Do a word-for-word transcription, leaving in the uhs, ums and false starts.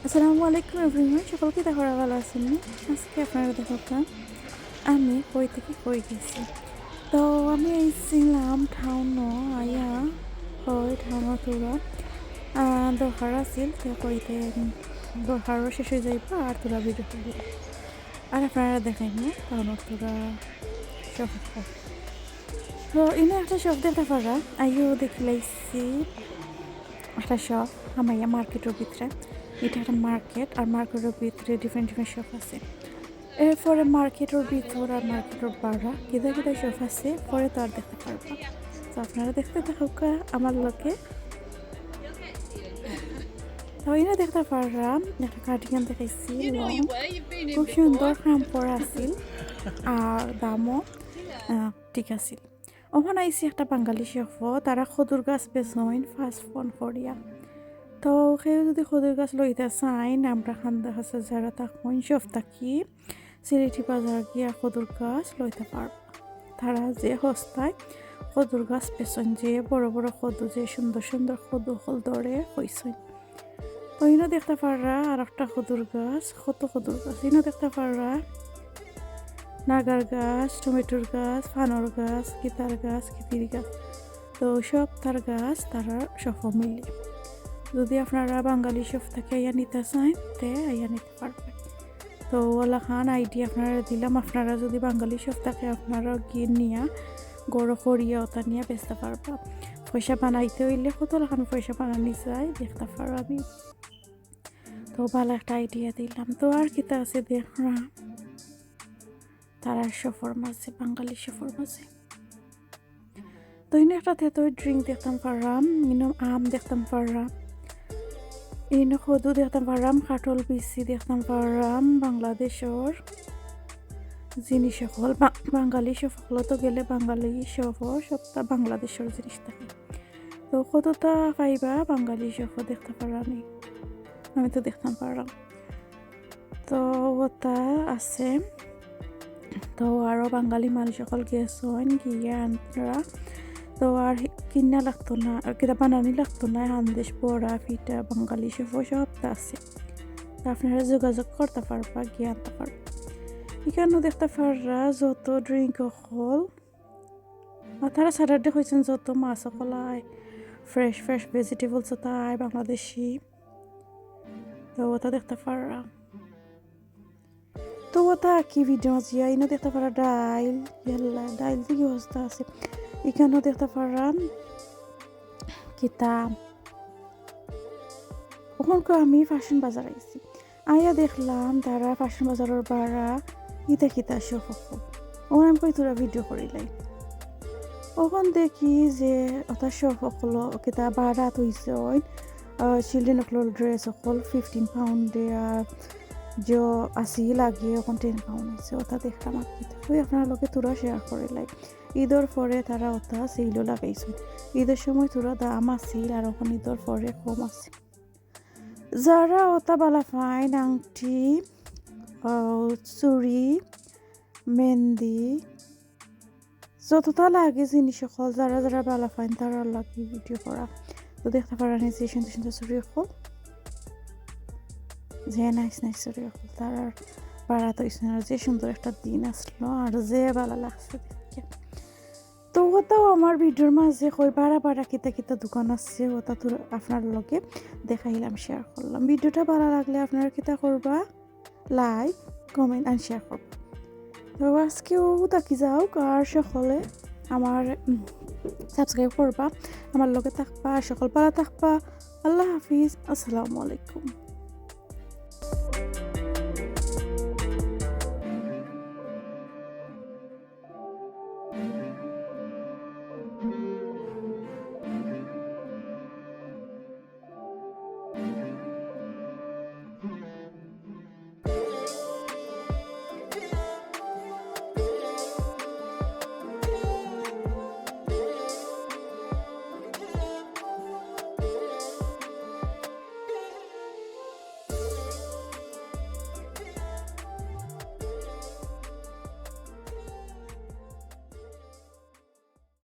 আসসালামু আলাইকুম এভরিওয়ান, সকল কিতা করা, ভালা আছইন নি? আজকে আপনারা দেখউক্কা আমি কই থাকি কই গেছি। তো আমি আইছিলাম টাউনো, আইয়া কই টাউনো থুড়া, আহ, দরকার আছিল, তো কইতে, উম, দরকারও শেষ অই যাইবা আর থুড়া ভিডিও করব। আর আপনারা দেখাইমু টাউনো থুড়া শপ। তো ইনো একটা শপ দেখতা পাররা, আইও দেখিলাইছি একটা শপ, হামাইয়া মার্কেটর ভিতরে। ইটা একটা মার্কেট, আর মার্কেটর ভিতরে ডিফারেন্ট ডিফারেন্ট শপ আছে। এরপরে মার্কেটর ভিতর আর মার্কেটর বারা কিতা কিতা শপ আছে, পরে তো আর দেখতা পারবা। তো আপনারা দেখতে থাকউক্কা আমার লগে। তো ইনো দেখতা পাররা একটা কার্ডিগান দেখাইছি, লং, খুব সুন্দর কাপড় আছিল, আর দামও, আহ, ঠিক আছিল। অখন আইছি একটা বাঙালি শপো, তারা খদুর গাছ বেচইন পাঁচ পন করিয়া। তো কেউ যদি খদুর গাছ লইতা চাইন, আমরার কান্দাখাছা যারা থাকইন, শপ থাকি সিলেটি বাজার গিয়া খদুর গাছ লইতা পারবা। তারা যে হস্তায় খদুর গাছ বেচইন, যে বড় বড় খদু, যে সুন্দর সুন্দর খদু অকল ধরে কইছইন। তো ইনো দেখতা পাররা আর একটা খদুর গাছ, কত খদুর গাছ। ইনো দেখতা পাররা নাগার গাছ, টমেটোর গাছ, পানর গাছ, কিতার গাছ, কিতির গাছ। তো সবতার গাছ তারার শপো মিলে। যদি আপনারা বাঙালি শপ থাকি আইয়া নিতা চাইন, তে আইয়া নিতা পারবা। তো অলাখান আইডিয়া আপনারারে দিলাম, আপনারা যদি বাঙালি শপ থাকি আপনারা গিয়া নিয়া, ঘরো করিয়া ওটা নিয়া বেচতা পারবা। পয়সা বানাইতে অইলে কত লাখান পয়সা বানানি যায়, দেখতা পাররা আমি। তো ভালা একটা আইডিয়া দিলাম। তো আর কিতা আছে দেখরা, তারার শপর মাঝে, বাঙালি শপর মাঝে। তো ইনো একটা তেতো ড্রিঙ্ক দেখতাম পাররাম, ইনো আম দেখতাম পাররাম, ইনো খদু দেখতাম পাররাম, কাঠল বিচি দেখতাম পাররাম, বাংলাদেশর জিনিস অকল, বা-, বাঙালি শপ অকলো তো গেলে বাঙালি শপো সবতা বাংলাদেশর জিনিস থাকে। তো কততা পাইবা বাঙালি শপো দেখতা পাররানি, আমি তো দেখতাম পাররাম। তো ওটা আছে। তো আরো বাঙালি মানুষ অকল গেছইন গিয়া আনরা। তো আর কিনা লাগতো না, আর কিতা বানানি লাগতো না, হান্দেশ, বড়া, পিঠা, বাঙালি শপো সবতা আছে। তো আপনারা যোগাযোগ করতা পারবা, গিয়া আনতা পারবা। ইখানো দেখতা পাররা যত ড্রিঙ্ক অকল। আর তারা স্যাটারডে কইছইন যত মাছ অকল আয়, ফ্রেশ ফ্রেশ ভেজিটেবলস অতা আয়, বাংলাদেশি। তো ওটা দেখতা পাররা। তো ওটা কি ভিডিও মাঝে ইনো দেখতা পাররা ডাইল, ইয়াল্লা, ডাইল দেখি হস্তা আছে। ইখানো দেখতা পাররা কিতা। অখন কই আমি ফ্যাশন বাজার আইছি। আইয়া দেখলাম তারা ফ্যাশন বাজারর বারা কিতা কিতা শপ অকল। অখন আমি কই থুড়া ভিডিও করিলাই। অখন দেখি যে ওটা শপ অকল কিতা বারা থইছইন, আহ, চিলড্রেন অকলর ড্রেস অকল ফিফটিন পাউন্ডে আর যে আছিল আগে অখন টেন পাউন্ড অইছে। ওটা দেখলাম আর কিতা। ওই আপনার লগে থুড়া শেয়ার করিলাই। ঈদর পরে তারা ওটা সেলও লাগাইছইন। ঈদর সময় থুড়া দাম আছিল আর অখন ঈদর পরে কম আছে। যারা ওটা ভালা পাইন আংটি, আহ, চুড়ি, মেহেন্দি, যতটা লাগে জিনিস অকল, যারা যারা ভালা পাইন তারার লাগি ভিডিও করা। তো দেখতা পাররা নি যে সুন্দর সুন্দর চুড়ি অকল, যে নাইস নাইস চুড়ি অকল, তারার বারা থইছইন আর যে সুন্দর একটা দিন আসলো আর যে ভালা লাগছে দেখিয়া। তো ওটাও আমার ভিডিওর মাঝে কই বারা বারা কিতা কিতা দোকান আছে, ওটা তো আপনার লগে দেখাইলাম, শেয়ার করলাম। ভিডিওটা ভালা লাগলে আপনারা কিতা করবা, লাইক, কমেন্ট and শেয়ার করবা। তো আজকেও থাকি যাউক, আর সকলে আমার, উম, সাবস্ক্রাইব করবা, আমার লগে থাকবা, সকল ভালা থাকবা। আল্লাহ হাফিজ, আসসালামু আলাইকুম।